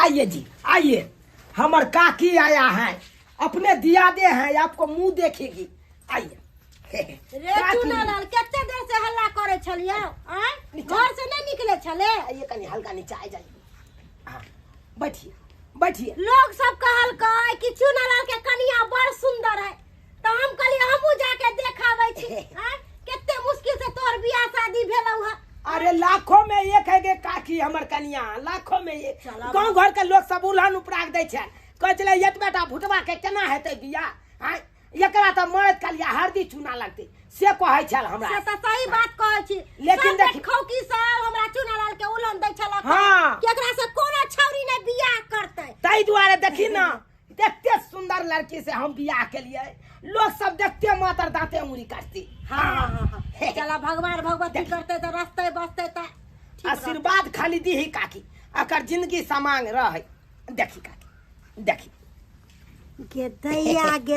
आइए जी आइए, हमर काकी आया है, अपने दिया दे हैं, आपको मुंह देखेगी। आइए। रे काकी। चुनालाल कते देर से हल्ला करे छलियो आय, घर से नहीं निकले छले? आइए कनी हल्का नीचा आ जाइए। हाँ बैठिए बैठिए। लोग सब कहलकै कि चुनालाल के कनिया बड़ सुंदर है, तो हम कहलिए हमहू जाके देखाबै छी। आय कते मुश्किल से तोर बियाह शादी भेलौ है। अरे लाखों में एक है गे काकी हमर कनिया, लाखों में एक। चला। गाँव घर के लोग सब उल्हन उपराग दै छै, कहै छलै एतबे टा भुटबा के केना हेतै बियाह, आँय एकरा तऽ मरद कलिया हरदी चूना लगतै, से कहै छल हमरा। से तऽ सही बात कहै छी, लेकिन सब देखी- खौकी सब हमरा चुनालाल के उल्हन दै छल हाँ। कि एकरा से कोनो छौरी नहि बियाह करतै। ताहि दुआरे देखी ना एते सुंदर लड़की से हम बियाह केलिए, लोग सब देखते मातर दांते उंगली काटती। हाँ हाँ हाँ चला भगवान भगवती करते तऽ रस्ते बसते तऽ ठीक रहतै। आशीर्वाद खाली दीही काकी, अकर जिंदगी समांग रहे। देखी काकी देखी। गे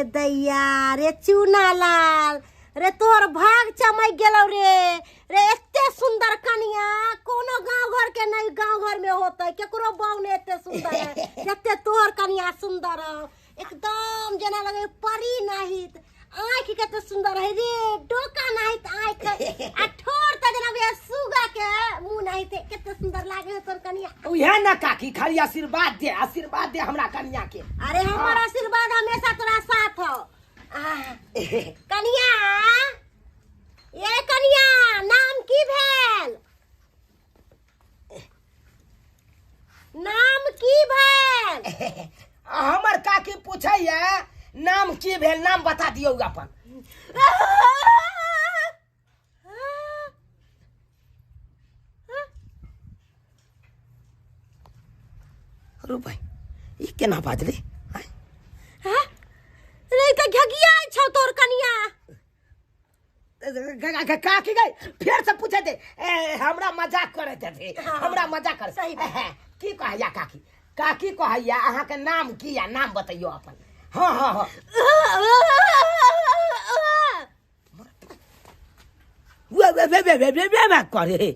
दैया रे चुनालाल रे, तोहर भाग चमक गेलौ रे। रे एते सुंदर कनिया कोनो गांव घर के नहीं, गांव घर में होते केकरो बहू ने एते सुंदर है जते तोहर कनिया सुंदर हो, एकदम जेना लगे परी नाहित, आँखि कते सुंदर है रे, डोका नाहित आँखि, आ ठोर तऽ जेना बुझाय सुगा के मुँह नाहित, कते सुंदर लागे है तोहर कनिया। उहे ना काकी, खाली आशीर्वाद दे, आशीर्वाद दे हमरा कनिया के। अरे हमर आशीर्वाद हमेशा तोरा साथ हो। आह, कनिया, ये कनिया नाम की भेल? नाम की भेल? हमर काकी पूछैया नाम की भेल, नाम बता दियौ अपन। अरे भाई ई केना बाजलै? हाँ? रे तऽ घगिया छौ तोर कनिया। काकी गई फेर से पूछे दे, ए, हमरा मजाक करे थे, हमरा मजाक करे। सही बात। की कहैया काकी? काकी कहैया अहाँ के नाम की या नाम बतैयो अपन। हाँ हाँ हाँ वे वे वे वे वे वे वे वे करे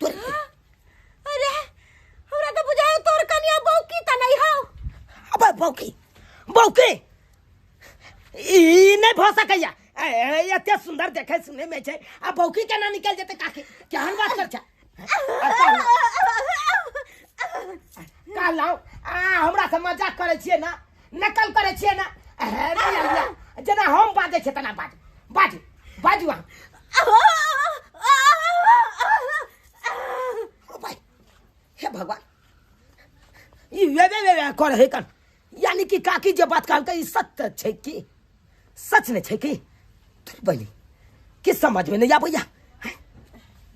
तोर। अरे हमरा तऽ बुझायो तोर कनिया बौकी तऽ नहीं हौ। अबे बौकी बौकी ई नहीं भऽ सकैया, ए, ए, एते सुंदर देखे सुने में छै आ बौकी केना निकल जेतै काकी? केहन बात कर छै? कहलहुँ आ हमरा से मजाक करै छियै ना, नकल करै छियै ना? हे रे अलिया, जेना हम बाजै छियै तेना बाजू बाजू बाजू अहाँ। ओ भाई हे भगवान, ई वे वे वे वे करे है कन, यानी कि काकी जे बात कहलकै ई सत्य छै कि सच नहि छै कि? तोरी बहिनी कि समझ में नहीं आबैया।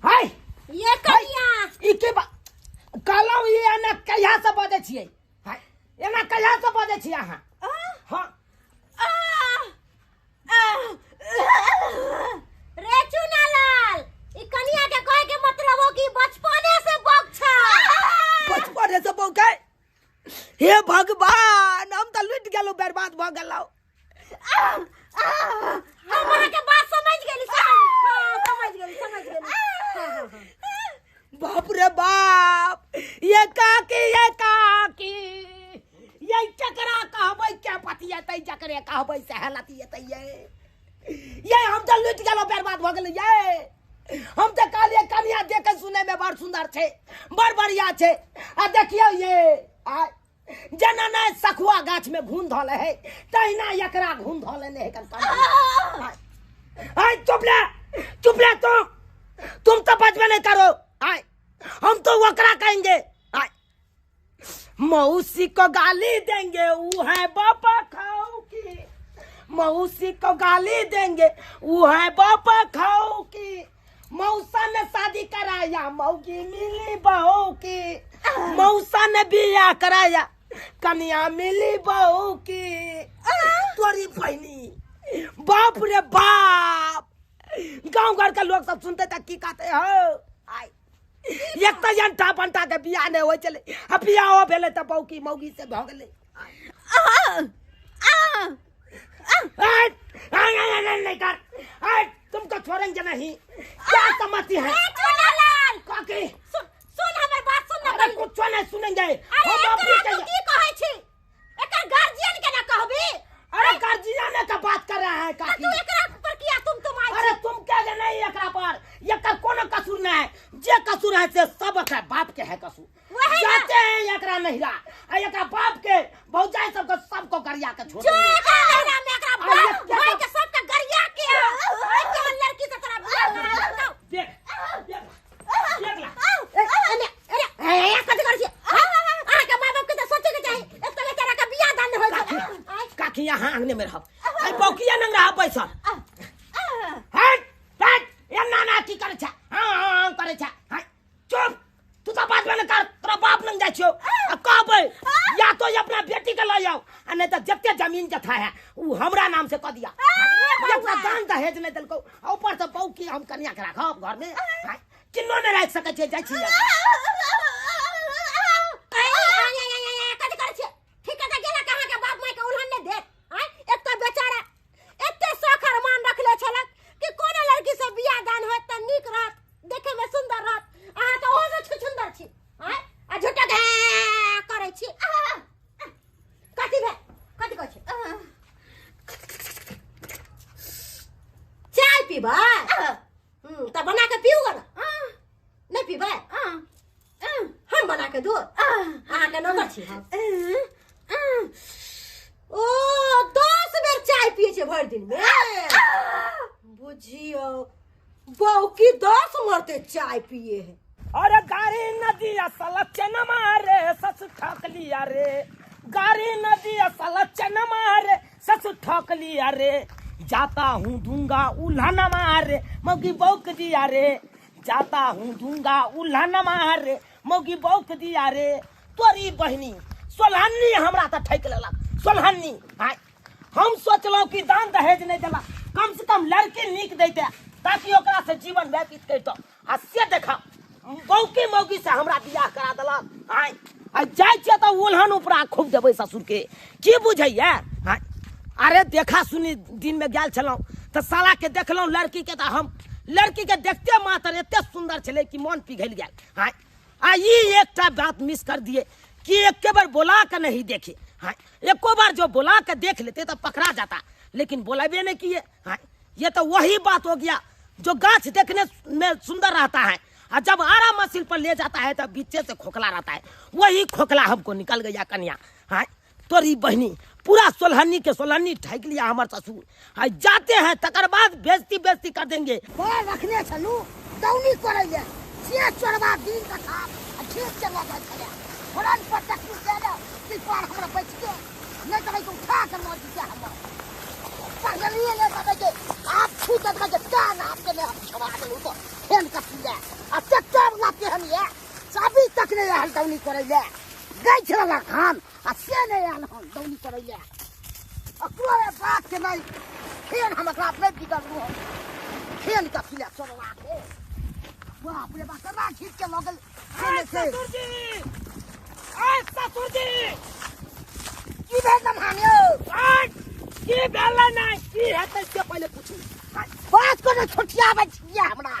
हाय ये कनिया ई के बा कहलहुँ ई एना कहिया से बजै छियै? हाय एना कहिया से बजै छियै अहाँ? हाँ रे चुनालाल, ई कनिया के कहे के मतलब हो कि बचपने से बौक छै। बचपने से बौक है? हे भगवान, हम तऽ लुटि गेलहुँ, बर्बाद भऽ गेलहुँ। हम अहाँ के बात समझ गेली, हाँ, समझ गेली समझ गेली। हाँ, हाँ, हाँ। बाप रे बाप, ये काकी ये काकी ये चकरा कहबै क्या पतियतै, जकरे कहबै से हलतियतै। ये हम तऽ लुटि गेलहुँ, बर्बाद भऽ गेलहुँ। ये हम तऽ कहलियै कनिया देखे सुनै में बड़ सुंदर छै, बड़ बढ़िया छै, आ देखियौ ये आ जेना नहि सखुआ गाछ में घून धऽ ले है तहिना एकरा घून धऽ लेने है। आय चुप ले चुप ले, तुम तो बचबे नहीं करो। आय हम तो ओकरा कहेंगे, आय मौसी को गाली देंगे वो है बापा खाओ की, मौसी को गाली देंगे वो है बापा खाओ की, मौसा ने शादी कराया मौगी मिली बहू की, मौसा ने बियाह कराया कन्या मिली बहू की। तोरी बहनी बाप रे बाप, गांव घर के लोग सब सुनते तक की कहते हो? आय एक तऽ अंटा बंटा के बियाह नहि होइ छलै, आ बियाहो भेलै तऽ बौकी मौगी से भऽ गेलै। आय, आय, आय, आय, नहीं कर, आय, तुमको छोड़ेंगे नहीं, क्या समझती है? रे चुनालाल काकी सुन सुन हमर बात सुन ना अरे पहिले। कुछ नहीं सुनेंगे अरे हम एकरा अपनी तू के एकर कोनो कसूर नहीं है, जे कसूर है से सब एकरा बाप के है कसूर। जाते हैं एकरा नहिरा आ एकरा बाप के भौजाई सबके सबको गरिया के छोड़ जो एकरा नहिरा में एकरा बाप भाई के सबके गरिया के आ केहन लड़की से तोरा बियाह करा। देख देख देख ला। अरे अरे ए कथि करै छी? अहाँ के माय बाप के त सोचे के चाही, एक त बेचारा के बियाह दान होय छै। काकी यहाँ आंगने में रहब, आई बौकिया नंग रहब बैसल। हट हट, ये नाना की करे छा? हां हां करे छा। चुप, तू तो बात में कर, तोरा बाप लंग जाय छियो आ कहबै या तो अपना बेटी के ल जाओ आ नहीं तो जते जमीन जथा है उ हमरा नाम से क दिया। एकरा दान दहेज नहीं देलको, ऊपर से बौकी हम कन्या के राखब घर में, किन्नो नहीं राखि सकै छियै। जाइ छियै कथि करै छियै? ठीक है गेला कहाँ के बाप माय के उल्हन नहीं देत। एक तो बेचारा एते शौक अरमान रखले छलक कि कोनो लड़की से बियाह दान होत त नीक रहत, देखे में सुंदर रहत। अहाँ त ओहो से छुछुंदर छी आ झूठा के करै छी। कथि भेल? कथि कहै छी? चाय पीबै? त बना के पीऊ ग ना। नहीं पीबै? हम बना के दू? अहाँ के नौकर छी हम? ओ 10 बेर चाय पिए छै भरि दिन में। बुझियो बौकी 10 मरते चाय पिए है। अरे गाड़ी नदी असल चन मारे ससुर ठक लिया रे, गाड़ी नदी असल चन मारे ससुर ठक लिया रे, जाता हूँ दूंगा उल्हन मारे मौगी बौक दिया रे, जाता हूँ दूंगा उल्हन मारे मौगी बौक दिया रे। तोरी बहिनी सोलहन्नी हमरा त ठकि लेलक, सोलहन्नी। हम सोचलहुँ कि दान दहेज नहीं देला, कम से कम लड़की नीक दैते ताकि ओकरा से जीवन व्यतीत करितौ, आ से देखा बौकी मौगी से हमरा बियाह करा देलक। आय आ जाइ छियै तऽ उल्हन उपरा खूब देबै ससुर के, की बुझैया? अरे देखा सुनी दिन में गेल छलहुँ तऽ साला के देखलहुँ लड़की के, तऽ हम लड़की के देखते मात्र एते सुंदर छलै कि मन पिघलि गेल। हाँ आ ई एकटा बात मिस कर दिए कि एक बार बोला के नहीं देखे। हाँ एको बार जो बोला के देख लेते तो पकड़ा जाता, लेकिन बोलाबे नहीं किए। हाँ ये तो वही बात हो गया जो गाछ देखने में सुंदर रहता है और जब आरा मशीन पर ले जाता है तब बीचे से खोखला रहता है, वही खोखला हमको निकल गया कन्या। हाँ तोरी बहनी पूरा सोलहनी के सोलहनी ठक लिया हमार ससुर। हाँ जाते हैं तकर बाद बेइज्जती बेइज्जती कर देंगे। रखने छलू दौनी करैया से चोरबा दिन का खाब आ ठीक चला जाय छले फोरन पर तक जादा कि पर हमरा बच के नहीं त के उठा के मर दिया हमर पगलिए ले बाबा के आप छू तक के कान आप के हम छवा देलू तो फेन कसिया आ चक्कर ला के हम ये चाबी तक नहीं आयल दौनी करैया गई छला खान आ से नहीं आयल हम दौनी करैया अकरो बात के नहीं फेन हम एकरा अपने बिगड़लू हम फेन कसिया चोरबा के बाप रे बाप कना खींच के लगल। ससुर जी, आ ससुर जी की भेल नमहानियो? की भेल नहीं की हेतै से पहले पूछू। बात को छोटियाबै छियै हमरा।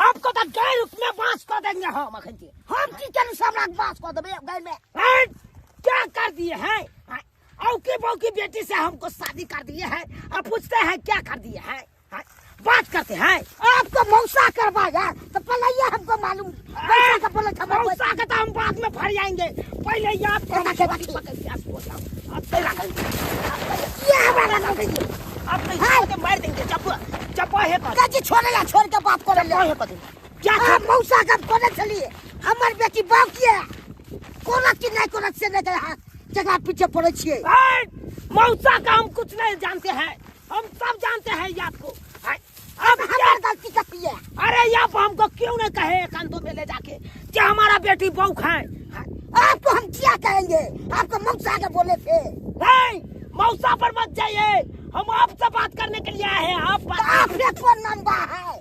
आपको तो गैर में बांस कऽ देंगे हम अखन के। हम की करू से हमरा बांस कऽ देबै गैर में? क्या कर दिए हैं? औकी बौकी बेटी से हमको शादी कर दिए हैं और पूछते हैं क्या कर दिए हैं? बात करते हैं आपको मौसा करवाया तो पहले हमको मालूम मौसा का बोले था मौसा का तो हम बाद में फर जाएंगे, पहले ये आप अब ये हमारा नाम है अब नहीं तो मार देंगे जब जब है काजी छोड़े या छोड़ के बात कर ले है क्या आप मौसा का कोने चलिए हमर बेटी बाप किया कोना की नहीं कोना से नहीं हां जगह पीछे पड़े छिए। मौसा का हम कुछ नहीं जानते हैं, हम सब जानते हैं ये आपको। अब हमार गलती कथी है? अरे आप हमको क्यों नहीं कहे एकांतों में ले जाके कि हमारा बेटी बहू खाए? आपको हम क्या कहेंगे? आपको मौसा के बोले थे। नहीं मौसा पर मत जाइए, हम आपसे बात करने के लिए आए हैं। आप बात आपने कौन नंबा है?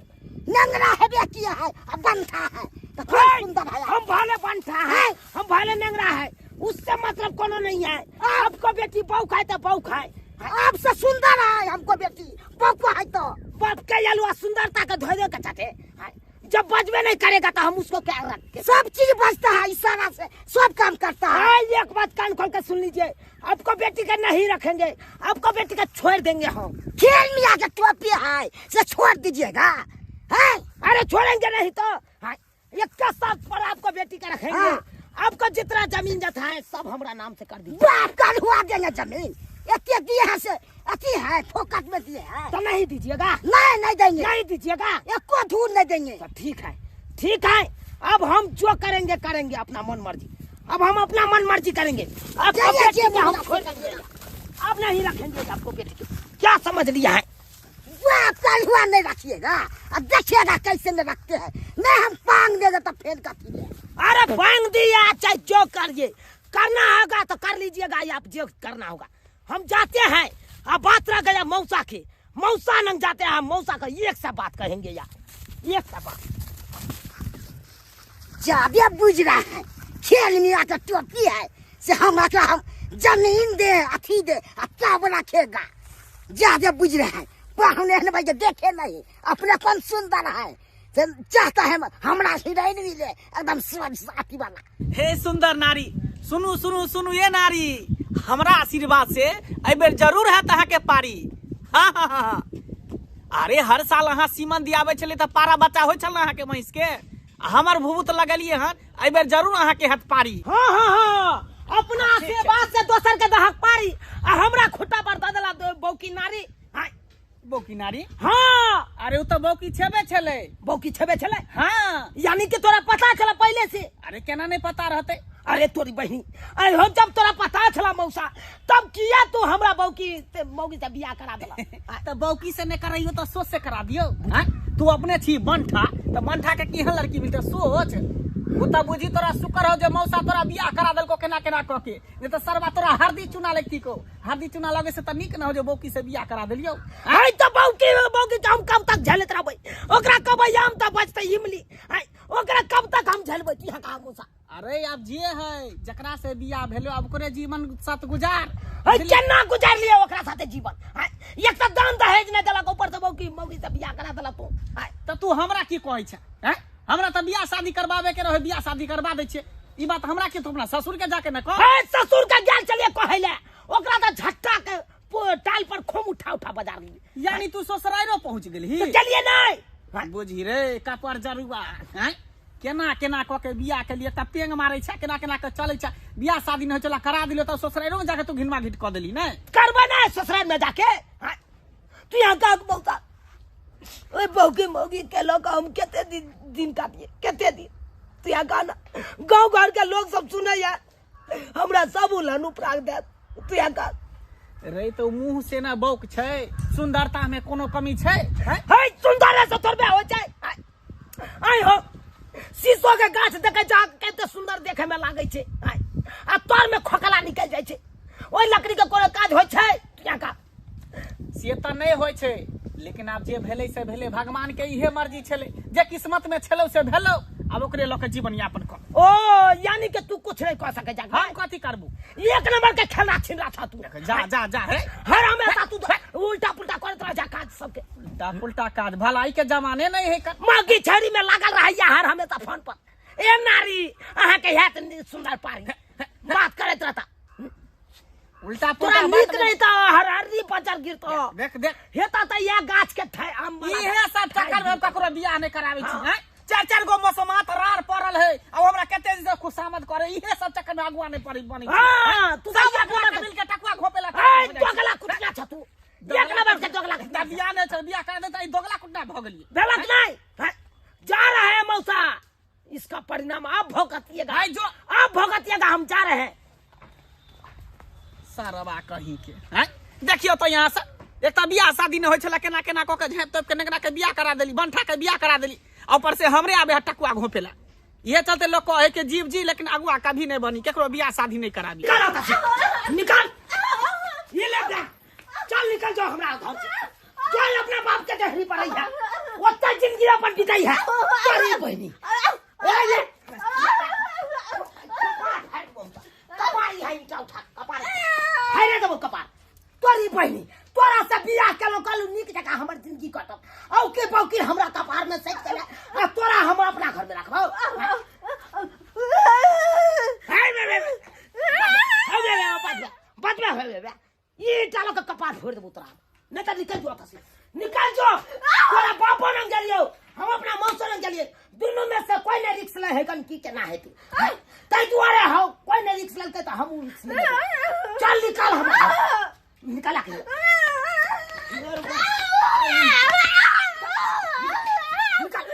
नंगरा है बेटी है अब बनता है तो कौन सुंदर है? हम भाले बनता है, हम भाले नंगरा है, उससे मतलब कोनो नहीं है। आपको बेटी बहू खाए तो बहू खाए, आपसे सुंदर है हमको बेटी बहू है तो बाप के अलुआ सुंदरता का धोए के चाटे। जब बजबे नहीं करेगा तो हम उसको क्या रख के? सब चीज बजता है, इशारा से सब काम करता है। एक बात कान खोल के सुन लीजिए, आपको बेटी का नहीं रखेंगे, आपको बेटी का छोड़ देंगे हम। खेल मियाँ के टोपी है से छोड़ दीजिएगा। अरे अरे छोड़ेंगे नहीं तो हाँ, एक का साथ पर आपको बेटी का रखेंगे। हाँ। आपको जितना जमीन जथा है सब हमारा नाम से कर दीजिए। बाप का हुआ देंगे जमीन, एक एक दिए है से अति है फोकट में दिए है। तो नहीं दीजिएगा? नहीं नहीं देंगे। नहीं दीजिएगा? एको धूल नहीं देंगे। तो ठीक है ठीक है, अब हम जो करेंगे करेंगे अपना मन मर्जी। अब हम अपना मन मर्जी करेंगे। अब जाइए, बेटी को हम जाइए, छोड़ देंगे, अब नहीं रखेंगे आपको बेटी को। क्या समझ लिया है? बाप का हुआ नहीं रखिएगा, अब देखिएगा कैसे नहीं रखते हैं। नहीं हम पांग देंगे तो फेल का है। अरे पांग दिया चाहे जो करिए, करना होगा तो कर लीजिएगा, आप जो करना होगा। हम जाते हैं, अब बात रह गया मौसा के, मौसा नंग जाते हैं, हम मौसा का एक सा बात कहेंगे यार, एक सा बात। ज्यादा बुझ रहा है खेल में आकर टोपी है से हम आकर हम जमीन दे अथी दे तब रखेगा। ज्यादा बुझ रहा है पहुने भाई देखे नहीं अपने कौन सुंदर है से चाहता है हमरा हीरोइन मिले एकदम साथी वाला। हे सुंदर नारी, सुनू सुनू सुनू ये नारी, हमरा आशीर्वाद से एहि बेर जरूर हैत अहाँके पारी। हाँ हाँ हाँ। अरे हर साल अहाँ सीमन दियाबै छलियै तऽ पारा बच्चा होइ छल ने अहाँके महींस के, हमर भूभूत लगलियै हन, एहि बेर जरूर अहाँके हैत पारी। हाँ हाँ हाँ, अपना आशीर्वाद से दोसर के दहक पारी आ हमरा खुट्टा पर दऽ देला बौकी नारी। हाँ। बौकी नारी? हाँ। अरे ओ तऽ बौकी छेबे छलै। बौकी छेबे छलै? हाँ। यानी कि तोरा पता छला पहले से? अरे केना नहीं पता रहते। अरे तोरी बहिनी, अरे हो जब तोरा पता छला मौसा तब किया तू हमरा बौकी से मौगी से बियाह करा देला? तऽ बौकी से नहीं कराइयो तऽ सोच से करा दियो। हाँ? तू अपने छी बंठा, तऽ बंठा के केहन लड़की मिलते सोच। ओ तऽ बुझी तोरा शुक्र हो जे मौसा तोरा बियाह करा देलको केना केना कऽ के, नहीं तऽ सरवा तोरा हरदी चुना लगती को, हरदी चुना लगे से तऽ नीक न हो जे बौकी से बियाह करा देलियौ। है तऽ बौकी बौकी के हम कब तक झेलैत रहबै? ओकरा कब आम तऽ बचतै इमली, है ओकरा कब तक हम झेलबै? की हका मौसा? अरे आब जे है जकरा से बियाह भेलो अब ओकरे जीवन साथ गुजार। है केना गुजार लियो ओकरा साथे जीवन? है एक तऽ दान दहेज नहि देलक, ऊपर से बौकी मौगी से बियाह करा देलक तू। है तऽ तू हमरा की कहै छै? हैं हमरा तऽ बियाह शादी करबावे के रहे, बियाह शादी करबा दै छियै, ई बात हमरा के तू अपना ससुर के जाके न कह। है ससुर के गेल चलिए कहै ले, ओकरा तऽ झट्टा के टाल पर खोम उठा उठा बजार ली। यानी तू ससुराइरो पहुंच गेलही? तो चलिए नहीं बुझी रे कपर जरुआ। हैं केना केना कऽ के बियाह के लिए पेंग मारै छै, केना केना के चलै छै, बियाह शादी नहि चला करा दिलो तऽ ससुराइरो में जाके तू घिनवा घिट कऽ देली। नहीं करबै नहीं ससुराल में जाके। तू यहाँ का मौसा ओए बौकी मौगी के लोग हम कते दिन काटिए कते दिन। तू यहाँ का ना गाँव घर के लोग सब सुने यार हमरा सब उलहन उपराग देत। तू यहाँ का रे तो मुंह से ना बौक छै, सुंदरता में कोनो कमी छै? है सुंदर से तोर हो जाए। आइ हो शीशो के गाछ देखे जा कते सुंदर देखे में लागे छै, आ तोर में खोखला निकल जाय छै। ओइ लकड़ी के कोनो काज होय छै? तू यहाँ का से तऽ नहीं होय छै, लेकिन आब जे भेलै से भेलै, भगवान के इहे मर्जी छलै, जे किस्मत में छलौ से भेलौ, आब ओकरे लऽ के जीवन यापन कर। ओ यानी कि तू कुछ नहीं कह सके जा? हम कथी करबू? एक नंबर के खेला छिनरा छा तू। जा जा जा हे हर हमेशा तू उल्टा पुल्टा करत रह जा काज सबके। उल्टा पुल्टा काज भलाई के जमाने नहीं है। मौगी छड़ी में लागल रहैया हर हमेशा फोन पर। ए नारी अहाँ के हैत सुंदर पारी बात करैत रहता। उल्टा पुल्टा नीक नहीं तो हर हरी बजर गिरतो। देख देख हेता त या गाछ के ठाई आम वाला इहे सब चक्कर में ककरो बियाह नहीं कराबै छी। हैं चार चार गो मसमात रार पड़ल है आ हमरा कते दिन से खुशामद करे, इहे सब चक्कर में अगुआ नहीं पड़ी बनी। हां तू सब अगुआ के मिल के टकुआ घोपेला। ए दोगला कुटना छ तू, एक नंबर के दोगला कुटना। बियाह नहीं छ, बियाह करा देता ई दोगला कुटना भ गेलियै। भेलक नहीं जा रहा है मौसा, इसका परिणाम आप भुगतिएगा। भाई जो आप भुगतिएगा, हम जा रहे हैं सरवा कहीं के। हैं देखियो तो यहाँ से एक तो बियाह शादी नहीं होइ छला, केना केना कऽ के झाँपि तोपि के केना के बियाह करा देली, बंठा के बियाह करा देली, ऊपर से हमरे आबे है टकुआ घोपेला। इहे चलते लोग कहे के जीव जी, लेकिन अगुआ कभी नहीं बनी, केकरो बियाह शादी नहीं कराबी। निकाल ये ले जा, चल निकल जाओ हमरा घर से, चल अपना बाप के देहरी पर आई है, ओतै जिंदगी अपन बिताई है। तोरी बहिनी ए ये कपार है ईटा उठा कपार है रे देबो कपार। तोरी बहिनी तोरा से बियाह केलो कहलु नीक जकाँ हमर जिंदगी कटत, औ के बौकी हमरा कपार में सटि गेलै आ तोरा हम अपना घर में राखबौ। हे रे रे हे रे बजबे बजबे हे रे ई टालो के कपार फोड़ देबो तोरा, नहीं तो निकल जो आपस में, निकल जो तोरा बापो नंग गेलियो, हम अपना मौसो लग गेलिए, दुनू में से कोई नहीं रिक्स ले है कन की केना हेतै। ताहि दुआरे हौ कोई नहीं रिक्स लेलकै तऽ हमहूँ रिक्स लेबै। चल निकाल हमरा, निकाल के निकाल।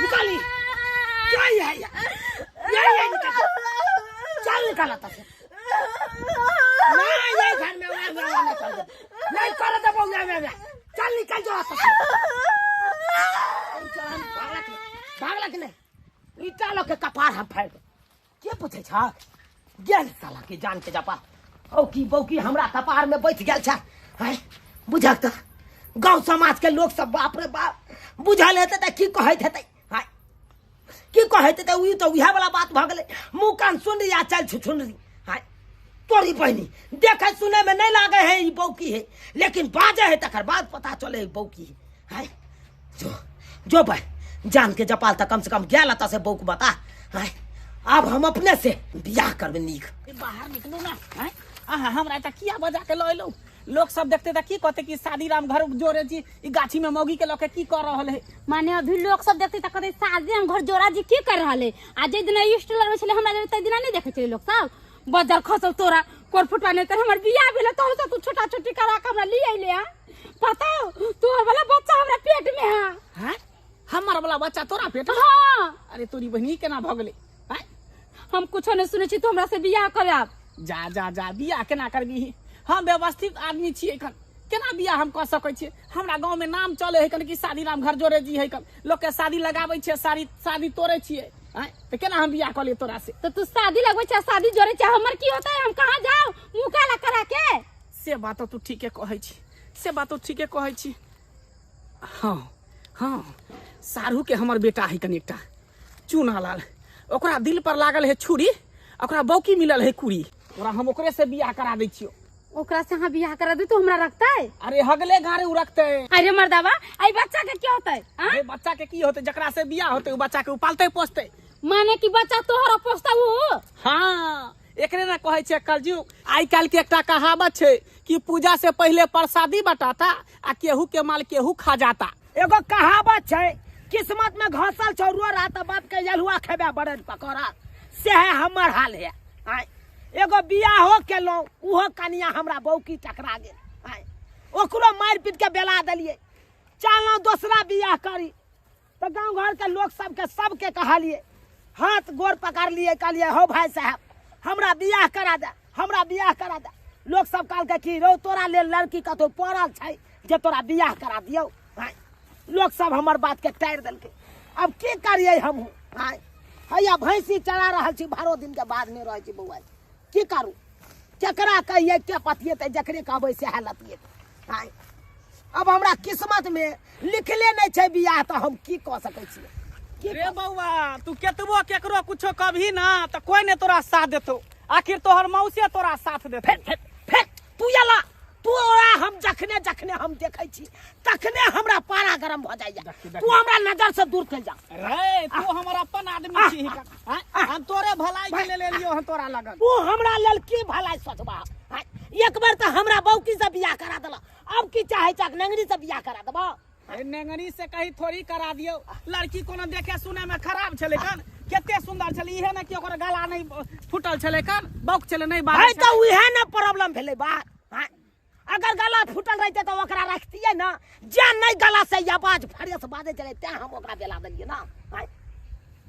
निकाली यही है, यही है, निकाल चल निकाल तब नहीं ये घर में नहीं कर देबो, चल निकल जो भागला कि नहीं। ईटा लोग के कपार हम फाड़ दे के पूछे छ गेल साला के जान के जपा औकी बौकी हमरा कपार में बैठ गेल छ। हैं बुझक त गांव समाज के लोग सब बाप रे बाप बुझल हेतै त की कहैत हेतै। हाय की कहैत हेतै, उ त उहे वाला बात भ गेलै, मुंह कान सुन या चल छुछुनरी। हाय तोरी बहिनी देखे सुने में नहीं लागे है ई बौकी है, लेकिन बाजे है तकर बाद पता चले है बौकी है। हाय जो जो भाई जान के जपाल तक कम से कम गया लता से बौक बता। हाय अब हम अपने से बियाह करबे नीक। बाहर निकलू ना। अहाँ हमरा त किया बजा के लऽ एलहुँ? लोग सब देखते त की कहते कि शादी राम घर जोड़े जी ई गाछी में मौगी के लके की कर रहल है। माने अभी लोग सब देखते त कहते शादी राम घर जोड़ा जी की कर रहल है। आ जे दिना इष्ट लड़बै छलै हमरा जरे तै दिना नहीं देखै छलै लोग सब। बजर खसल तोरा कोर फुटवा नहीं तर हमर बियाह भेल तो हम तू छोटा छोटी करा के हमरा ले अइले। हां पता तोहर वाला बच्चा हमरा पेट में है। हां हमर वाला बच्चा तोरा पेट में? हां। अरे तोरी बहिनी केना भ गेलै? हम कुछो नहीं सुनै छी, तू हमरा से बियाह कराब। जा जा जा बियाह केना करबी? हम व्यवस्थित आदमी छी एखन, केना बियाह हम कऽ सकै छियै? हमरा गाँव में नाम चले है कन कि शादी राम घर जोड़े जी है कन, लोग के शादी लगाबै छियै, सारी शादी तोड़े छियै। तऽ केना हम बियाह कऽ लियै तोरा से? तो तू शादी लगबै छै शादी जोड़े छै, हमर की होतै? हम कहाँ जाउ मुँह काला करा के? से बात तू ठीके कहै छी, से बात तू ठीके कहै छी। हाँ हाँ सारू के हमर बेटा है कन एकटा चूना लाल, ओकरा दिल पर लागल है छुरी, ओकरा बौकी मिलल है कुड़ी, ओकरा हम ओकरे से बियाह करा दै छियो। ओकरा से अहाँ बियाह करा दी तो हमरा रखतै? अरे हगले गारे उ रखतै। अरे मर्दावा आई बच्चा के की होतै? अरे बच्चा के की होतै? जकरा से बियाह होतै उ बच्चा के उ पालतै पोसतै। माने कि बच्चा तोहर पोसतै उ? हाँ एकरे ना कहै छै कलयुग। आइ काल्हि के एकटा कहावत छै कि पूजा से पहले प्रसादी बटाता आ केहू के माल केहू खा जाता। एगो कहावत छै किस्मत में घसल छौ रोड़ा त बाप के जलुआ खेबे बड़न पकौड़ा, से है हमर हाल है। एगो बियाहो केलहुँ उहो कनिया हमरा बौकी टकरा गेल, ओकरो मारि पीट के बेला देलियै। चललहुँ दोसरा बियाह करी तऽ गाँव घर के लोक सबके सबके कहलियै, हाथ गोर पकड़लियै, कहलियै हौ भाई साहब हमरा बियाह करा दे, हमरा बियाह करा दे। लोक सब कहलकै कि रौ तोरा लेल लड़की कतहु पड़ल छै जे तोरा बियाह करा दियौ। लोक सब हमर बात के टारि देलकै। अब की करियै हमहूँ? हैया भैंसी चरा रहल छी, 12 दिन के बाद नहि रहै छी बौआ, की करू? केकरा कहियै के पतियेतै, जकरे कहबै सएह लतियेतै। अब हमरा किस्मत में लिखले नहि छै बियाह तऽ हम की कऽ सकै छियै? रे बौआ तू केतबो केकरो कुछो कभी ना तऽ कोई ने तोरा साथ देतौ, आखिर तोहर मौसे तोरा साथ देतौ। फेर फेर तू एला तोरा हम जखने जखने हम देखै छी तखने हमरा पारा गरम भऽ जाइया, तू हमरा नजर से दूर चलि जा। रे तू हमर अपन आदमी छी, हम तोरे भलाई के लेल एलियो हन तोरा लगन। तू हमरा लेल की भलाई सोचबा? एक बार तऽ हमरा बौकी से बियाह करा देला, अब की चाहे चाक नेंगरी से बियाह करा देबा? नेंगरी से कहीं थोड़ी करा दियो, लड़की कोनो देखे सुने में खराब छलै कन, कते सुंदर छलै, इहे ने कि ओकर गला नहीं फूटल छलै कन, बौक छलै नहीं बात। तऽ उहे ने प्रॉब्लम भेलै बात। अगर गला फूटल रहते तो ओकरा रखतियै ना, जे नहीं गला से आवाज फ्रेश बाजै छलै तें हम ओकरा बेला देलियै ना।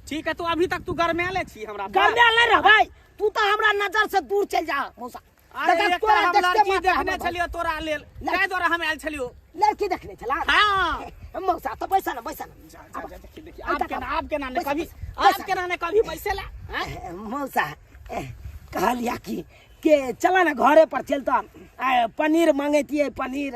ठीक है तू अभी तक तू गरमाले छी हमरा? गरमायल नहीं रहबै, तू तऽ हमरा नजर से दूर चलि जा मौसा। अरे तोरा देखते देखने छलियो तोरा लेल, ताहि दुआरे हम आयल छलियो। लड़की देखने छला? हां मौसा तऽ बैसा ना, बैसा ना। देखी देखी आप केना ने कभी, आप केना ने कभी बैसेला। मौसा कहलिया कि के चला ना घरे पर चलता, पनीर मांगेतियै, पनीर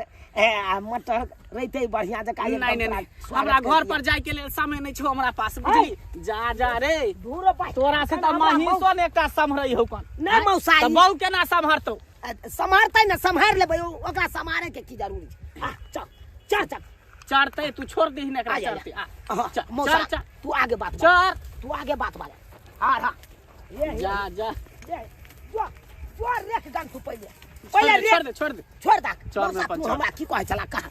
मटर रहते बढ़िया जकाँ। नहीं नहीं हमरा घर पर जाय के लेल समय नहीं छौ हमरा पास, बुझली? जा जा रे तोरा से तऽ महिषो ने एकटा सम्हरै हौ कन। नहीं मौसा तऽ बहू केना सम्हरतौ? सम्हरतै ने, सम्हारि लेबै, ओकरा सम्हारे के की जरूरी छै? चल चल चल चढ़तै, तू छोड़ दही ने एकरा चढ़तै। मौसा तू आगे बात चढ़, तू आगे बात बाज। हां हां जा जा दे जो जो रेख गन तू पहिले पहिले छोड़ रेख दे, छोड़ दे। छोड़ दा छोड़ दे, मौसा, तू छोड़। हमरा की कहै छला कहाँ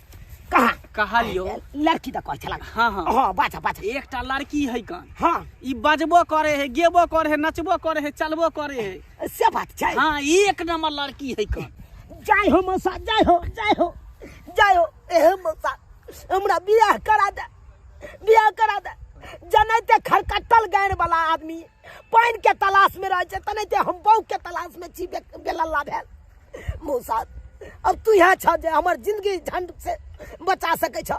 कहाँ कहलियो। लड़की तऽ कहै छला हाँ, हाँ। हाँ बाजा बाजा एकटा लड़की है कन हाँ ई बजबो करे है, गेबो करे है, नचबो करे है, चलबो करे है। से बात छै। हाँ, एक नंबर लड़की है कन। जाय हो मौसा, जाय हो, जाय हो, जाय हो। एहे मौसा हमरा बियाह करा दे, बियाह करा दे। जनैते खरकट्टल गानि वाला आदमी पानि के तलाश में रहै छै, तनैते हम बहू के तलाश में छी बेलल्ला भेल। मौसा अब तू यहाँ छ जे हमर जिंदगी झंड से बचा सकै छ,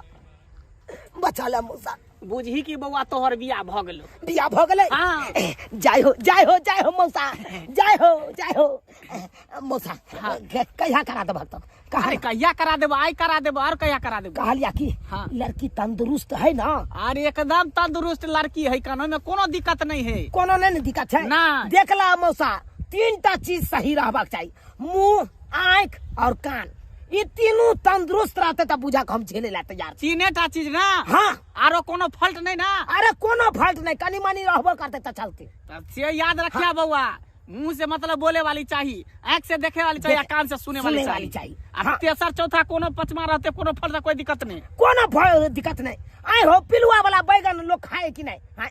बचा ले मौसा। बुझही कि बौआ तोहर बियाह भऽ गेलौ। बियाह भऽ गेलै? हाँ। जाय हो, जाय हो, जाय हो मौसा, जाय हो, जाय हो मौसा। हाँ। कहिया करा देबह तब? कहाँ? अरे कहिया करा देबो, आइ करा देबो, और कहिया करा देबो? कहलिया कि हाँ। लड़की तंदुरुस्त है ना? अरे एकदम तंदुरुस्त लड़की है कन, ओहिमे कोनो दिक्कत नहीं है। कोनो नहीं ने दिक्कत है? ना। देखला मौसा, तीनटा चीज सही रहबाक चाही, मुंह, आँख और कान, ये तीनों तंदुरुस्त रहते तब बुझा के हम झेले ला तैयार छी। तीनेटा चीज ना? हाँ। आरो कोनो फॉल्ट नहीं ना? अरे कोनो फॉल्ट नहीं, कनी मनी रहबो करते त चलते। तब से याद रखिया। हाँ। बौआ, मुंह से मतलब बोले वाली चाहिए, आँख से देखे वाली चाहिए, कान से सुने वाली सुने वाली चाहिए। चाहिए। आ हाँ। तेसर चौथा कोनो पचमा रहते, कोनो फॉल्ट कोई दिक्कत नहीं। कोनो दिक्कत नहीं। आय हो पिलुआ वाला बैगन लोग खाए कि नहीं? हाँ।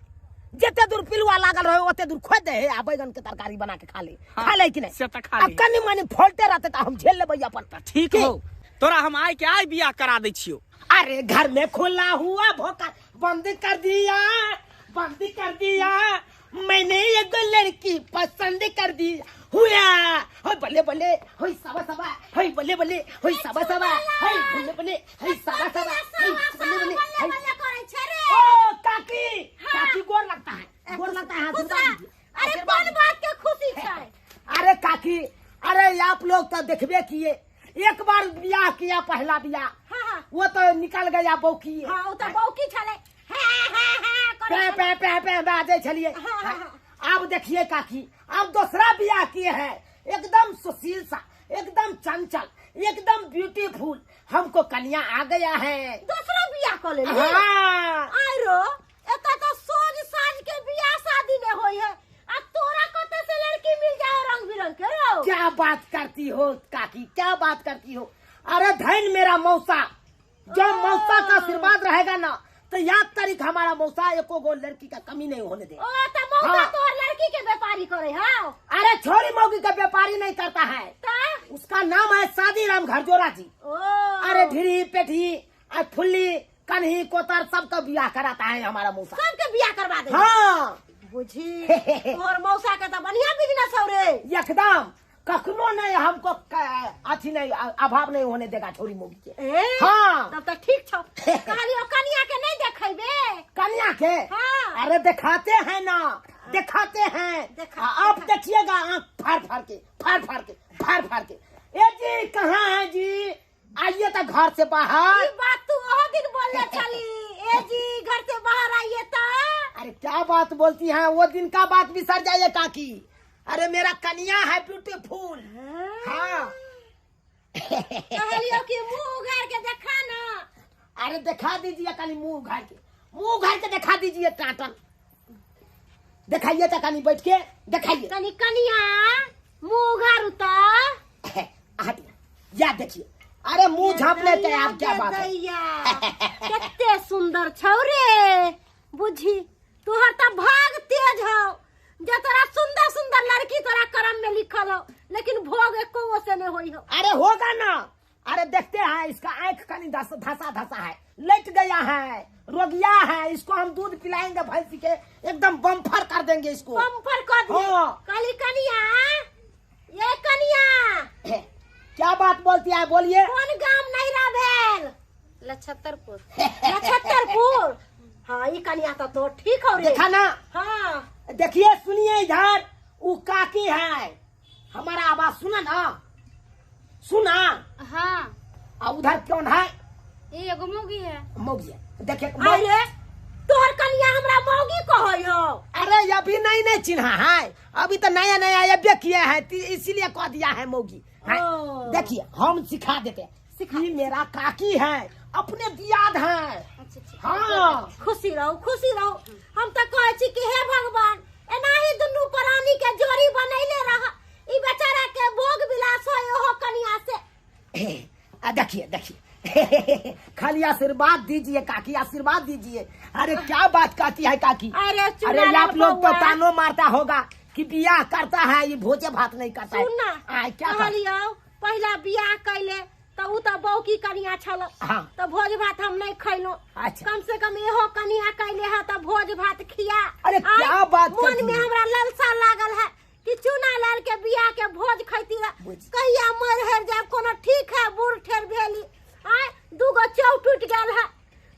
जते दूर पिलुआ लागल रहे ओते दूर खोद दे आ बैगन के तरकारी बना के खा ले। हाँ, खा ले कि नहीं? से त खा आ ले। कनी मनी फॉल्टे रहते त हम झेल लेबै अपन। त ठीक की? हो, तोरा हम आइ के आइ बियाह करा दै छियौ। अरे घर में खुला हुआ भोका बंद कर दिया, बंद कर दिया, मैंने एक लड़की पसंद कर दी हुआ। होय बल्ले बल्ले, होय सवा सवा, होय बल्ले बल्ले, होय सवा सवा, होय बल्ले बल्ले, होय सवा सवा, होय बल्ले बल्ले, बल्ले होय। बल्ले करै छै रे। ओ काकी, हाँ। काकी गोर लगता है, गोर लगता है, खुश आशीर्वाद रह। दीजिए। अरे आशीर्वाद कोन बात के खुशी छै? अरे काकी, अरे आप लोग तो देखबे किए, एक बार बियाह किया, पहला बियाह, हाँ, हाँ। वो तो निकल गया बौकी। हाँ, वो तो बौकी छले। हाँ, हाँ, हाँ, करै पे पे पे पे बाजे छलिए। हाँ, हाँ, हाँ। अब देखिए काकी, अब दूसरा बियाह किए हैं, एकदम सुशील सा, एकदम चंचल, एकदम ब्यूटीफुल हमको कन्या आ गया है। दूसरा बियाह क लेली? हाँ। आइरो, एतऽ तऽ सोझ साझ के बियाह शादी ने होय है, आ तोरा कतऽ से लड़की मिल जाए रंग बिरंग के रो? क्या बात करती हो काकी, क्या बात करती हो। अरे धन मेरा मौसा, जब मौसा का आशीर्वाद रहेगा ना तो याद तारीख हमारा मौसा एको गो लड़की का कमी नहीं होने दे। ओ त मौसा हाँ। तोहर लड़की के व्यापारी करे हाँ? अरे छोरी मौगी का व्यापारी नहीं करता है, ता? उसका नाम है शादी राम घरजोरा जी। ओ। अरे ढिरी पेठी और फुल्ली कन्ही कोतर सबका बियाह कराता है हमारा मौसा। सबके बियाह करवा दे। हाँ। बुझी तोहर मौसा के तो बढ़िया बिजनेस हो रे। एकदम कखनो नहीं हमको अथी नहीं अभाव नहीं होने देगा छोरी मौगी के। ए? हाँ। तब तो ठीक छौ। कहलियो कनिया के नहीं देखेबे? कनिया के? हाँ। अरे दिखाते हैं ना, दिखाते हैं। आप देखिएगा आँख फाड़ फाड़ के, फाड़ फाड़ के, फाड़ फाड़ के। ए जी कहाँ है जी, आइए तो घर से बाहर। ई बात तू ओहो दिन बोलले छली, ए जी घर से बाहर आइए तो। अरे क्या बात बोलती है, वो दिन का बात बिसर जाइए काकी। अरे मेरा कन्या है ब्यूटीफुल। हाँ। कहलियो कि मुंह उघाड़ के देखा ना। अरे दिखा दीजिए कनी मुंह उघाड़ के, मुंह उघाड़ के दिखा दीजिए टाटन। दिखाइए तो कनी बैठ के दिखाइए। कनी कनिया मुंह उघाड़ू तो। हटिए, या देखिए। अरे मुंह झाँप लेते हैं आप, क्या बात है। कितने सुंदर छौ रे। बुझी तोहर तो भाग तेज हौ, जे तोरा सुंदर सुंदर लड़की तोरा करम में लिखल हो, लेकिन भोग एको से नहीं होई हो। अरे होगा ना, अरे देखते हैं इसका आंख कनी धसा धसा है, लट गया है, रोगिया है, इसको हम दूध पिलाएंगे भैंसी के, एकदम बम्फर कर देंगे इसको। बम्फर कर दिए। हाँ। काली कनिया, ये कनिया क्या बात बोलती है, बोलिए। कौन गांव नहीं रह भेल? लछत्तरपुर। लछत्तरपुर। हाँ ये कनिया तो ठीक हो रे। देखा ना। हाँ देखिए सुनिए, इधर वो काकी है, हमारा आवाज सुना ना, सुना। हाँ। और उधर कौन है? ये एगो मौगी है। मौगी है, देखिए। अरे तोहर कनिया हमरा मौगी कहै हो? अरे अभी नहीं नहीं चिन्हा है, अभी तो नया नया अबे किया है, इसीलिए कह दिया है मौगी। देखिए हम सिखा देते हैं, सिखा। मेरा काकी है, अपने दियाद है। अच्छा। हाँ खुशी रहो, खुशी रहो। हम तो कहै छी कि हे भगवान एनाही दुनू पर रानी के जोड़ी बनैले रह ई बेचारा के भोग विलास होय ओहो कनिया से। आ देखिए देखिए, खाली आशीर्वाद दीजिए काकी, आशीर्वाद दीजिए। अरे क्या बात कहती है काकी। अरे अरे चुनालाल आप लोग तो बउआ। तानो मारता होगा कि बियाह करता है ये भोजे भात नहीं करता है। सुन ना, आ, क्या कर- कहलियौ पहिला बियाह कैले त उ त बौकी कनिया छल। हाँ। त भोज भात हम नहीं खैलो। अच्छा। कम से कम इहो कनिया कैले है त भोज भात खिया। अरे आय, क्या बात मन करती में है? हमरा ललसा लागल है कि चुना लाल के बियाह के भोज खैती रह। कहिया मर हेर जाब कोनो ठीक है, बूढ़ ठेर भेली आय, दूगो चौ टूट गेल है,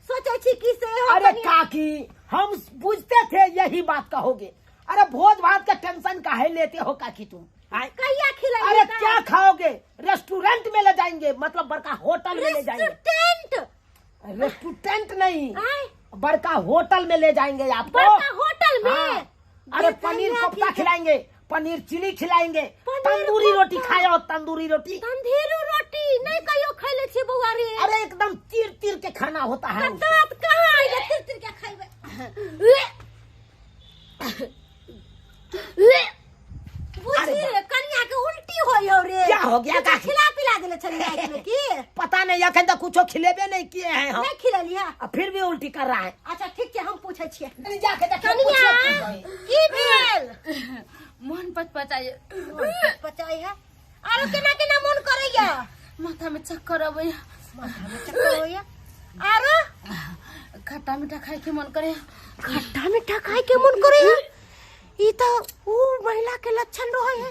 सोचे छी कि से इहो अरे कनिया- काकी हम बुझते थे यही बात कहोगे। अरे भोज भात का टेंशन काहे लेते हो काकी तुम? आय? कहिया खिलाइए? अरे क्या खाओगे? रेस्टोरेंट में ले जाएंगे, मतलब बड़का होटल में ले जाएंगे। रेस्टोरेंट? रेस्टोरेंट नहीं, आय? बड़का होटल में ले जाएंगे आपको। बड़का होटल में? हाँ। अरे पनीर देखैया कोफ्ता कि- खिलाएंगे, पनीर चिली खिलाएंगे, पनीर तंदूरी रोटी कोफ्ता। खाओ, तंदूरी रोटी। तंदूरी रोटी नहीं कहियो खैले छी बौआ रे। अरे एकदम तीर तीर के खाना होता है उसको। दांत कहाँ आइले तिर तिर के खैबे? बुझी रे कनिया के उल्टी होय हो रे। क्या हो गया कुछो काकी? खिला पिला देले छलियै राति में की? पता नहीं, अखन तो कुछो खिलेबे नहीं किए हैं हम। नहीं खिलेली है? आ, फिर भी उल्टी कर रहा है। अच्छा ठीक छै, हम पूछै छियै। नहीं, जाके देखिए, कनिया पूछिए। की भेल? मन पचपचाइए। पचाई है? आरो केना केना मन करैया? माथा में चक्कर अबैया। माथा में चक्कर होइया? आरो खट्टा मीठा खाए के मन करे। खट्टा मीठा खाए के मन करैया? ई त ऊ महिला के लक्षण रहे है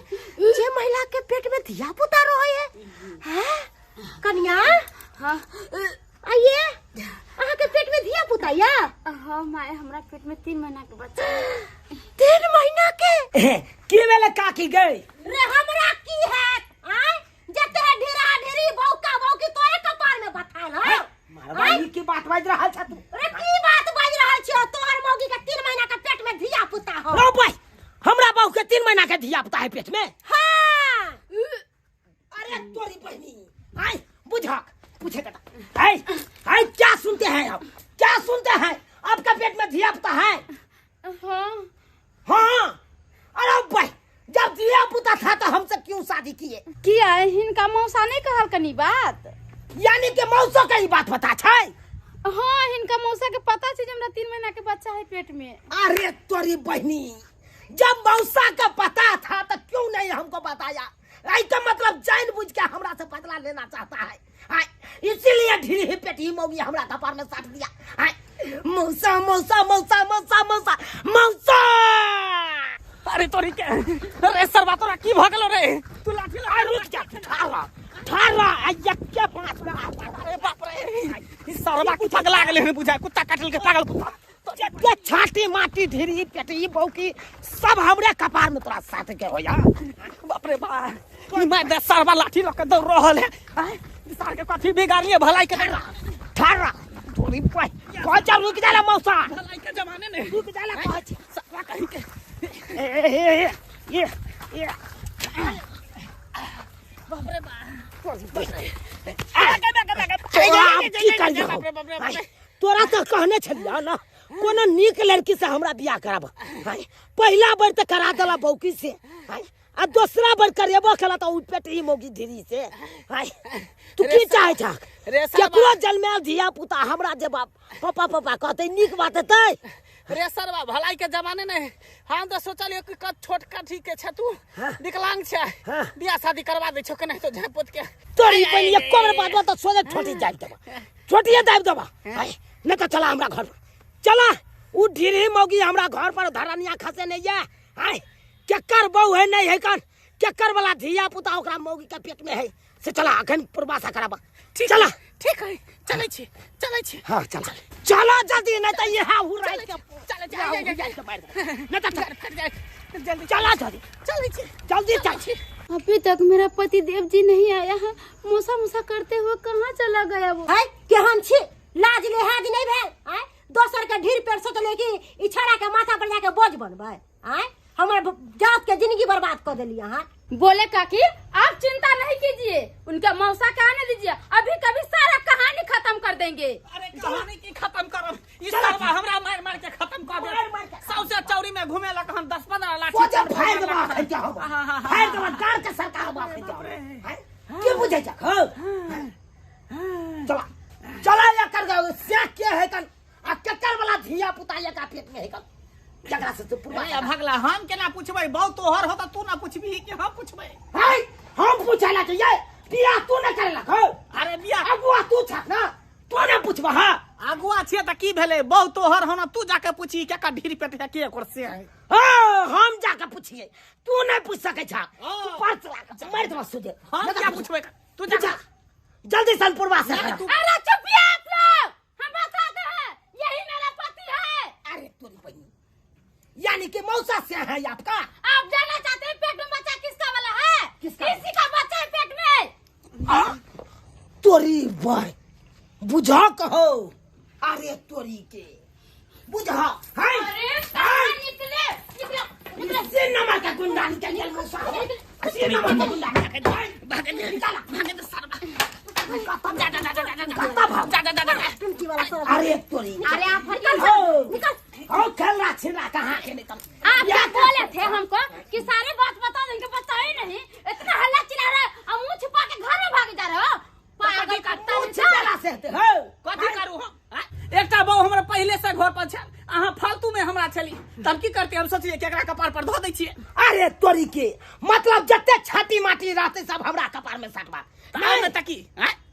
जे महिला के पेट में धिया पुता रहे है। हैं कनिया? हाँ। आइए, अहाँ के पेट में धिया पुता या? हाँ माय, हमरा पेट में 3 महीना के बच्चा। 3 महीना के? की भेलै काकी गई? रे हमरा की हैत? आय जते है ढेरा ढेरी बौका बौकी तोरे कपार में बथाल हो। मरवाई की बात बाजि रहल छ तू? रे की बात बाजि रहल छियो? तोहर मौगी के 3 महीना के पेट में धिया पुता हो। रो भाई, हमरा बहू के 3 महीना के धिया पुता है पेट में। हाँ। अरे तोरी बहनी, आय बुझक पूछे बेटा। आय आय क्या सुनते हैं आप? क्या सुनते हैं? आपका पेट में धिया पुता है? हाँ। हाँ। अरे भाई, जब धिया पुता था तो हमसे क्यों शादी किए? किया हिनका मौसा नहीं कहल कनी बात? यानी कि मौसो के ही बात पता छै? हाँ, हिनका मौसा के पता छै जे हमरा 3 महीना के बच्चा है पेट में। अरे तोरी बहनी, जब मौसा का पता था तो क्यों नहीं हमको बताया? आई तो मतलब जान बुझ के हमरा से बदला लेना चाहता है। आय, इसीलिए ढीली पेटी मौगी हमरा कपार में साट दिया। आय मौसा मौसा मौसा मौसा मौसा मौसा। अरे तोरी के, अरे सरवा तोरा की भ गेलो रे? तू लाठी आय रुक जा, ठाड़ रह, ठाड़ रह, आय यक्के पांच में आ। अरे बाप रे, ई सरवा की पगला गेलै हन बुझाय, कुत्ता काटल के पागल कुत्ता। जते छाटी माटी ढेरी पेटी बौकी सब हमरे कपार में तोरा साथ के होया। बाप रे बाप, ई my दे सरवा लाठी लऽ के दौड़ रहल है। आय ई सार के कथी बिगाड़लिए भलाई के? ठाड़ रह तोरी भाई, कह जा रुक जाला मौसा, भलाई के जमाने ने रुक जाला कह छी। सरवा कहीं के। ए ए ए ए बाप रे बाप, तोरी भाई, तोरा आब की करियौ? तोरा तऽ कहने छलियौ ना कोनो नीक लड़की से हमरा बियाह कराब। पहिला बेर तऽ करा देला बौकी से, आ दोसरा बेर करेबो केला तऽ उ पेटी मौगी ढेरी से। तू की चाहै छह? केकरो जन्मायल धिया पुता हमरा जे बाप पापा पापा कहतै नीक बात हेतै? रे सरवा भलाई के जमाने नहीं, हम तो सोचलियो कि कत छोट कथी के छ तू, विकलांग छ, बियाह शादी करवा दै छो के नहीं तो झापोत के। तोरी बहिनी एको बेर बात तऽ सोझे छोटी जाय देबा, छोटिए दाबि देबा। नहीं तो चला हमरा घर पर चला, उ ढीरी मौगी हमरा घर पर धरनिया खसे नहीं है। आय केकर बहू है नहीं है कन, केकर वाला धिया पुता ओकरा मौगी के पेट में है से चला अखन प्रवासा कराबा। चला ठीक है, चलै छी चलै छी। हाँ चला चला जल्दी, नहीं तो ये हाँ हुरा चल चल नहीं तो जल्दी चला जल्दी चलै छी जल्दी चल। अभी तक मेरा पति देव जी नहीं आया है, मौसा मौसा करते हुए कहाँ चला गया वो? है केहन छी, लाज लिहाज नहीं भेल? आय दोसर के ढीर पर सोचले कि ई छड़ा के माथा पर जाके बोझ बनबै। आय हमर जात के जिंदगी बर्बाद कर देली अहाँ। बोले काकी आप चिंता नहीं कीजिए, उनका मौसा के आने दीजिए, अभी कभी सारा कहानी खत्म कर देंगे। अरे कहानी की खत्म करब, ई सब हमरा मार मार के खत्म कर दे। सौसे चौरी में घूमे लक हम 10-15 लाख सोचे फाड़ देबा खैता हम, फाड़ देबा गाड़ के सरकार बा खैता के बुझै छ। चला चला एकर से के है कन आ केकर वाला धिया पुता एका पेट में है कन जकरा से पुरवा। अरे भगला हम केना पूछबै, बहु तोहर हो त तू ना पूछबी कि हम पूछबै? है हम पूछला के ये बियाह तू ना करेला हो। अरे बियाह अगुआ तू छ ना, तू ना पूछबा। हां अगुआ छियै त की भेलै, बहु तोहर हो ना तू जाके पूछी के का ढीर पेट है के ओकर से है। हां हम जाके पूछिए, तू नहीं पूछ सकै छ, तू पर चला के मार देबा सुजे। हम क्या पूछबै, तू जा जल्दी सन पुरवा से। अरे चुप आप लोग, हम बताते हैं यही मेरा पति है। अरे तोरी बहनी यानी कि मौसा से है आपका। आप जानना चाहते हैं पेट में बच्चा किसका वाला है? किसका? इसी का बच्चा है पेट में। तोरी भाई बुझा कहो। अरे तोरी के बुझा है। अरे कहां निकले निकले निकले से नंबर का गुंडा निकल गया मौसा, से नंबर का गुंडा निकल भाग निकाला भाग दे सरवा जा जा जा जा जा जा जा जा जा। अरे तोरी अरे आप निकल निकल ओ खेल रहा छिला कहां के निकल। आप क्या बोले थे हमको कि सारे बात बता देंगे, बताए नहीं, इतना हल्ला चिल्ला रहे और मुंह छुपा के घर में भाग जा रहे हो पागल कुत्ता। मुंह छिपाला से हो कथी करू हम? एकटा बहु हमरा पहले से घर पर छल, अहाँ फालतू में हमरा छली, तब की करते हम सोचिए कि एकरा कपार पर धो दै छियै। अरे तोरी के मतलब जते छाती माटी रहते सब हमरा कपार में सटबा नहीं त की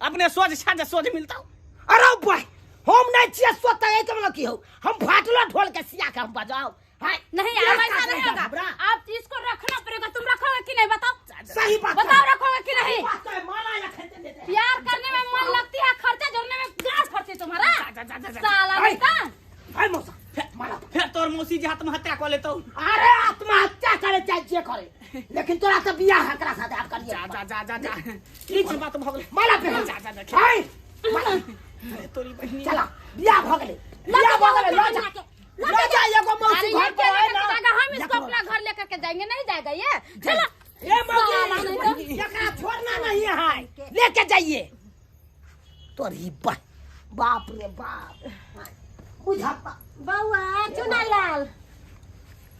अपने सोझ छा जे सोझ मिलतौ। अरे भाई हम नहीं छियै सोता एक मतलब की हो, हम फाटलो ढोल के सिया के हम बजाओ। हाय नहीं आप ऐसा नहीं होगा, आप इसको रखना पड़ेगा। तुम रखोगे कि नहीं बताओ? सही बात बताओ, रखोगे कि नहीं? बात है, माला या खरीदे देते। प्यार करने में मन लगती है, खर्चा जोड़ने में गांठ फटती तुम्हारा साला बेटा। हाय मौसा माला फिर तोर मौसी जे आत्महत्या क लेतौ। अरे आत्महत्या करे चाहे जे करे, लेकिन तोरा से बियाह एकरा साथे आप करिए। जा जा जा जा जा ई कोन बात भ गेलै? माला पे जा जा जा हाय माला तोरी बहिनी चला बियाह भ गेलै, बियाह भ गेलै। ल जा ल जा एगो मौसी घर पर है ना, हम इसको अपना घर लेकर के जाएंगे। नहीं जाएगा ये, चलो ए मौसी एकरा छोड़ना नहीं है, लेके जाइए। तोरी बाप रे बाप बुझापा। बौआ चुनालाल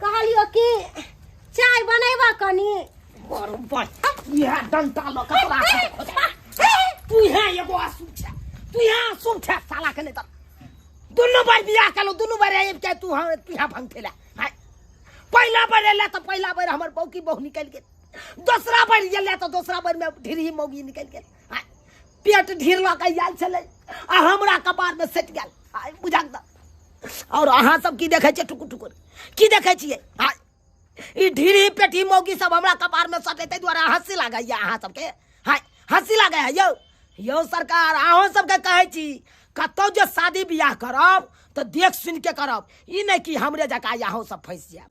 कहलियो कि चाय बनेबा कनी। बरोबर यह डंटा ल के तोरा तू यहाँ एगो आसू छे, तू यहाँ आसू छे साला के नहीं त दुनू बार बियाह कलो, दुनू बार आबि के तू हाँ तू यहाँ भंग ठेला। हाय पहिला बार एला त पहिला बार हमर बौकी बहु निकलि गेल, दोसरा बार एला त दोसरा बार में ढेरी मौगी निकलि गेल। हाय पेट ढीर लऽ के आयल छलै आ हमरा कपार में सटि गेल। हाय बुझा द। और अहाँ सब की देखै छियै टुकुर टुकुर की देखै छियै? हाय ई ढीरी पेटी मौगी सब हमरा कपार में सटै ताहि दुआरे हँसी लागैया अहाँ सबके। हाय हँसी लागै है यौ। यौ सरकार अहूँ सबके कहै छी कतौ जे शादी बियाह करब तऽ देख सुनि के करब, ई नहि कि हमरे जकाँ अहूँ सब फँसि जायब।